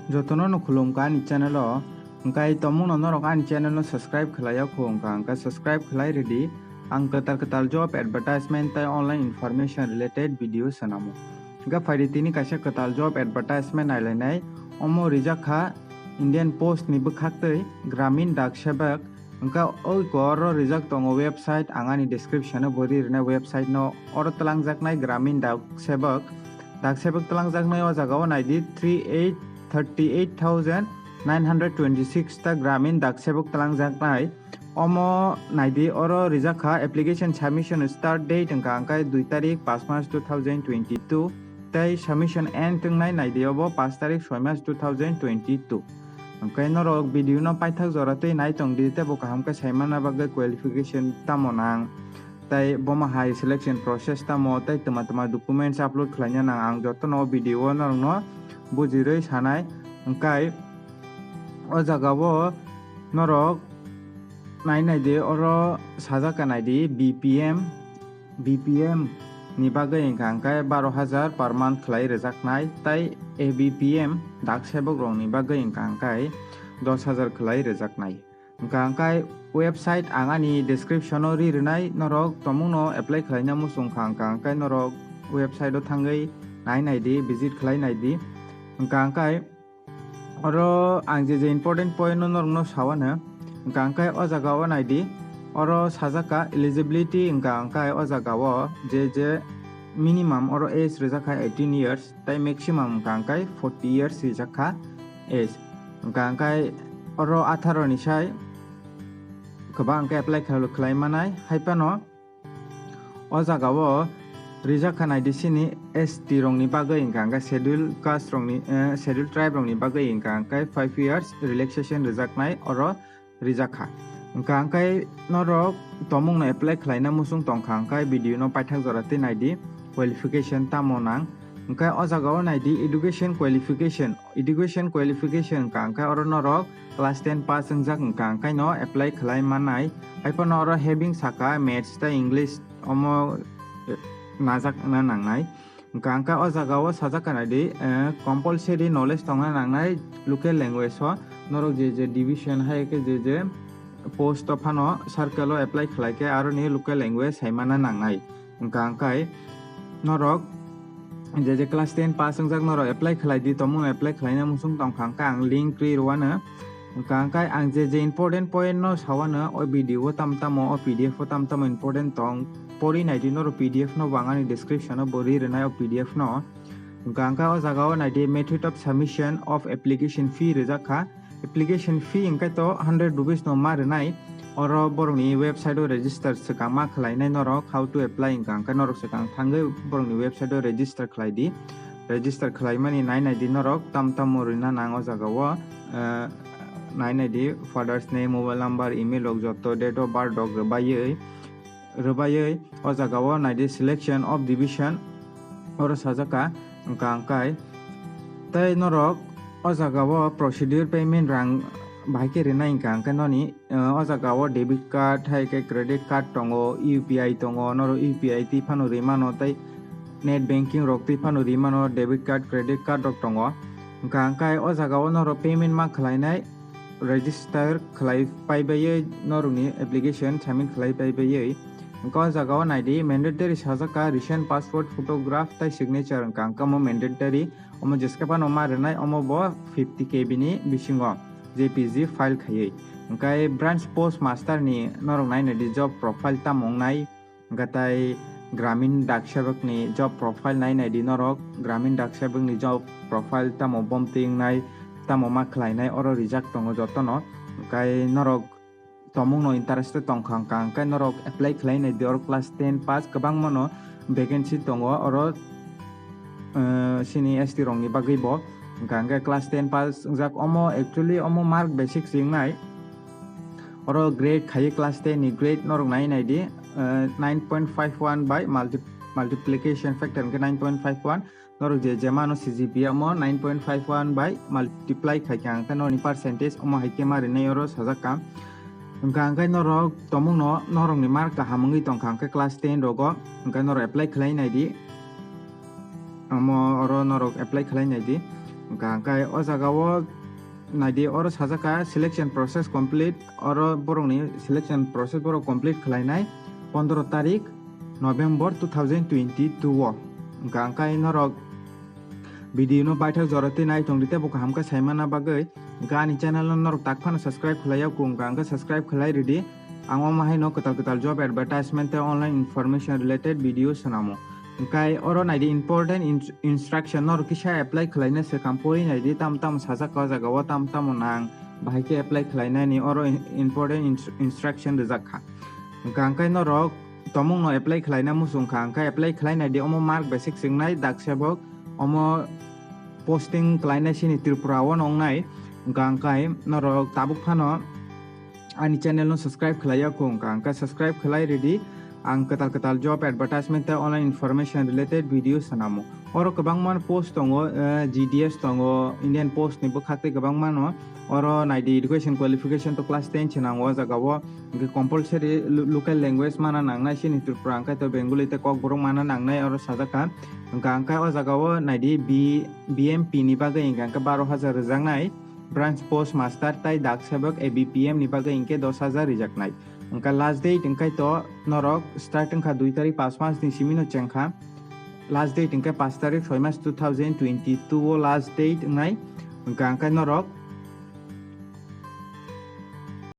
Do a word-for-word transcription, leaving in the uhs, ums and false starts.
Jotono no khulumkha ani channel o. Hwnkhe tomungno norok ani channel no subscribe khwlaiya kho wngkha, hwnkhe subscribe khwlai rwdi. Ang kwtal kwtal job advertisement tei online information related video swnamo. Hwnkhe phaidi tini kaisa kwtal job advertisement nailainai. Omo rijak kha Indian Post ni bwkhaktwi Gramin Dak Sevak. Hwnkhe oi ko oro rijak tongo website, ang ani description o bo ri rwnai website no. Oro twlangjaknai Gramin Dak Sevak. Dak Sevak twlangjaknai o jaga o naidi three eight thirty eight thousand nine hundred twenty six ta Gramin Dak Sevak twlangjaknai. Omo naidi oro rijak kha application submission start date hwnkha hwnkhe dui tarik paanch mas two thousand twenty two tei submission end wngnai naidi obo paanch tarik soi mas two thousand twenty two. Hwnkhe norok video no paithak jora twi nai tong di, tei bo kaham khe sai manna bagwi qualification tamo nang, tei bomo hai selection process tamo, tei twma twma documents upload khlaina nang, ang jotono o video o norokno bujirwi sanai. Hwnkhe o jaga o norok nai nai di, oro sajak kha nai di B P M. B P M ni bagwi hwnkha hwnkhe baro hajar per month khwlai rwjaknai, tei A B P M Dak Sevak rokni bagwi hwnkha hwnkhe dos hajar khwlai rwjaknai. Hwnkha hwnkhe website ang ani description o ri rwnai, norok tomungno apply khwlaina muchung kha hwnkha hwnkhe norok website o thangwi nai nai di, visit khwlai nai di. Hwnkha hwnkhe oro ang je je important point no norokno sawano, hwnkha hwnkhe o jaga o nai di, oro sajak kha eligibility, hwnkha hwnkhe o jaga o je je minimum oro age rijak kha eighteen years, tei maximum hwnkha hwnkhe forty years rijak kha age. Hwnkha hwnkhe oro atharo ni sai kwbang hwnkhe apply khlai manai, hai phano o jaga o rijak kha nai di sini S T rokni bagwi, hwnkha hwnkhe schedule caste rokni, eh, schedule tribe rokni bagwi hwnkha hwnkhe five years relaxation rijaknai oro rijak kha. Hwnkha hwnkhe norok tomungno apply khwlaina muchung tong kha hwnkhe video no paithak jora twi nai di, qualification tamo nang. Hwnkhe o jaga o nai di education qualification, education qualification hwnkha hwnkhe oro norok class ten pass wngjak hwnkha hwnkhe no apply khwlai mannai. Hai phano oro having sakha maths tei English omo, eh, najak wngna nangnai. Hwnkha hwnkhe o jaga o sajak kha nai di, eh, compulsory knowledge tongna nangnai local language o. Norok je je division hai khe je je post o phano circle o apply khwlai khe aroni local language sai manna nangnai. Hwnkha hwnkhe norok je je class ten pass wngjak norok apply khwlai di, tomungno apply khwlaina muchung tong kha hwnkhe ang link ri rwano. Hwnkha hwnkhe ang je je important point no sawano o video o tam tamo, o P D F o tam tamo important tong, pori nai di norok P D F no bo ang ani description o bo ri rwnai o P D F no. Hwnkha hwnkhe o jaga o nai di method of submission of application fee rijak kha. Application fee hwnkhe to hundred rupees no ma rwnai. Oro borokni website o register swkang ma khwlainai norok, how to apply hwnkha hwnkhe norok swkang thangwi borokni website o register khwlai di. Register khwlaimani nai nai di norok tam tamo rwna nang o jaga o, eh, nai nai di father's name, mobile number, email rok joto, date of birth rok rwbaiwi, rwbaiwi o jaga o nai di selection of division oro sajak kha hwnkha hwnkhe tei norok o jaga o procedure payment rang bahai khe rwnai hwnkha hwnkhe noni, eh, o jaga o debit card hai khe credit card tongo, U P I tongo, norok U P I twi phano rwi mano tei net banking rok twi phano rwi mano, debit card, credit card rok tongo. Hwnkha hwnkhe o jaga o norok payment ma khwlainai register khwlai pai baiwi norokni application submit khwlai pai baiwi. Hwnkhe o jaga o nai di mandatory sajak kha recent passport photograph tei signature hwnkha hwnkhe omo mandatory. Omo jeske phano ma rwnai, omo bo fifty K B ni bisingo J P G file khaiwi. Hwnkhe branch post master ni norok nai nai di job profile tamo wngnai, hwnkhe tai Gramin Dak Sevak ni job profile nai nai di norok, Gramin Dak Sevak ni job profile tamo bomtwi wngnai, tamo ma khwlainai oro rijak tongo jotono. Hwnkhe norok tomungno interested tong kha hwnkha hwnkhe norok apply khwlai nai di, oro class ten pass kwbangma no vacancy tongo oro, eh, sini S T rokni bagwi bo. Hwnkha hwnkhe class ten pass wngjak, omo actually omo mark basic se wngnai. Oro grade khaiwi class ten ni grade norok nai nai di, eh, nine point five one by multi-, multiplication factor hwnkhe nine point five one. Norok je, je mano C G P A omo nine point five one by multiply khai kha, hwnkhe norokni percentage omo hai khe ma rwnai oro sajak kha. Hwnkha hwnkhe norok tomungno norokni mark kaham wngwi tong kha, hwnkhe class ten rogo, hwnkhe norok apply khwlai nai di. Omo oro norok apply khwlai nai di. Hwnkha hwnkhe o jaga o naidi, oro sajak kha selection process complete, oro borokni selection process borok complete khlainai pondro tarik November two thousand twenty-two o. Hwnkha hwnkhe norok video no baithak jora twi nai tongdi tei bo kaham khe saimana bagwi hwnkha ani channel no norok tak phano subscribe khlai ya kung, hwnkha hwnkhe subscribe khlai rwdi. Ang omo haino kwtal kwtal job advertisement tei online information related video swnamo. Hwnkhe oro naidi important ins-, instruction norok kisa apply khlaina se kam pori naidi tam tam sajak kha o jaga o tam tamo nang bahai khe apply khlainani oro in-, important ins-, instruction rijak kha. Hwnkha hwnkhe norok tomung no apply khlaina muchung kha hwnkhe apply khlai naidi omo mark basic swngnai dak sebok omo posting khlainai sini Tripura o nongnai hwnkha hwnkhe norok tabuk phano ani channel no subscribe khlai ya kung hwnkha hwnkhe subscribe khlai rwdi. Ang kwtal kwtal job advertisement tei online information related video swnamo. Oro kwbangma post tongo, eh, G D S tongo, Indian Post ni bwkhak tei kwbangma no. Oro naidi education qualification to class ten se nango o jaga o. Hwnkhe compulsory lo-, local language mana nangnai sini Tripura hwnkhe to Bengali tei Kokborok mana nangnai oro sajak kha. Hwnkha hwnkhe o jaga o naidi B-, B M P ni bagwi hwnkha hwnkhe baro hajar rwjaknai. Branch post master tai dak sebok A B P M ni bagwi hwnkhe dos hajar rijaknai. Hwnkha last date hwnkhe to norok start wngkha dui tarik pas mas ni simi no chengkha. Last date hwnkhe pas tarik soi mas two thousand twenty-two o last date wngnai. Hwnkha hwnkhe norok